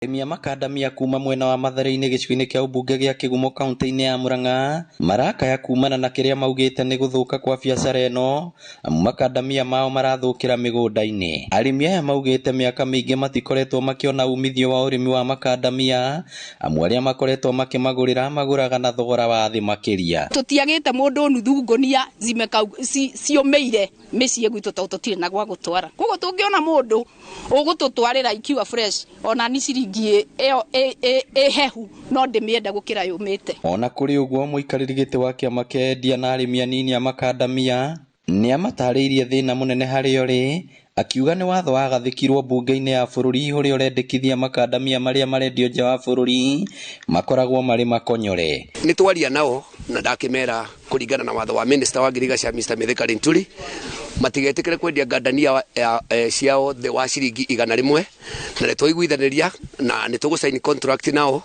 Arĩmi a makandamia kuma mwena wa Mathare-inĩ gĩcigo-inĩ kĩa ũmbunge gĩa Kĩgumo kauntĩ-inĩ ya Murang'a marakaya kumana na kĩrĩa maugĩte nĩ gũthũka kwa biacara ĩno amu makandamia mao marathũkĩra mĩgũnda-inĩ. Arĩmi aya maugĩte mĩaka mĩingĩ matikoretwo makĩona umithio wa ũrĩmi wa makandamia amu arĩa makoretwo makĩmagũrĩra magũraga na thogora wa thĩ makĩria. Tũtiagĩte mũndũ nuthu ngũnia ciũmĩire mĩciĩ gwitũ tondũ tũtirĩ na gwa gũtwara. Koguo tũngĩona mũndũ ũgũtũtwarĩra ikiwa fresh ona ni ciringi ĩyo ĩhehu no ndĩmĩende gũkĩra yũmĩte. Ona kũrĩ ũguo mũikarĩri gĩtĩ wa kĩama kĩa endia na arĩmi anini a makandamia nĩamatarĩirie thĩna mũnene harĩa ũrĩ akiuga nĩ watho wagathĩkirwo mbunge-inĩ ya bũrũri ũrĩa ũrendekithia makandamia marĩa marendio nja wa bũrũri makoragwo marĩ makonyore. Nĩ twaria nao na ndakĩmera kũringana na watho wa minister wa ngirigaca Mr. Mithika Linturi matigetĩkĩre kwendia ngandania ciao thĩ wa ciringi 100 na nĩ twaiguithanĩria na nĩ tũgũsaini contract nao.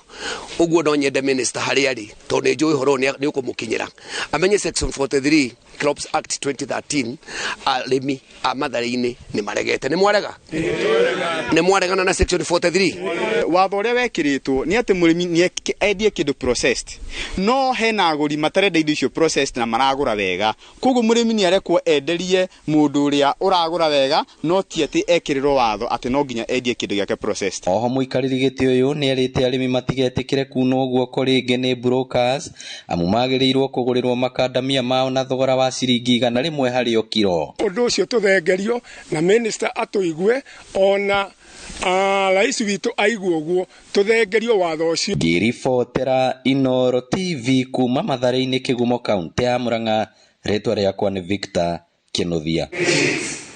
Ũguo no nyende minister harĩa arĩ tondũ nĩ njũĩ ũhoro ũyũ nĩ ũkũmũkinyĩra amenye section 43 Crops Act 2013 arĩmi a Mathare-inĩ nĩ maregete. Nĩ mwarega? Nĩ mwaregana na section 43? Watho ũrĩa wekĩrĩtwo nĩ atĩ mũrĩmi nĩ endie kĩndũ processed, no hena agũri matarenda indo icio processed na maragũra wega. Koguo mũrĩmi nĩ arekwo enderie mũndũ ũrĩa ũragũra wega, no ti atĩ ekĩrĩrwo watho atĩ no nginya endie kĩndũ gĩake processed. Oho mũikarĩri gĩtĩ ũyũ nĩ erĩte arĩmi matigetĩkĩre kunwo guoko rĩngĩ nĩ brokers amu magĩrĩirwo kũgũrĩrwo makandamia mao na thogora wa ciringi 100 harĩ o kiro. Ũndũ ũcio tũthengerio na minister atũigue ona rais witũ aigue ũguo tũthengerio watho ũcio. Ngĩribotera Inooro TV kuma Mathare-inĩ Kĩgumo kauntĩ ya Murang'a, rĩtwa rĩakwa nĩ Victor Kinuthia.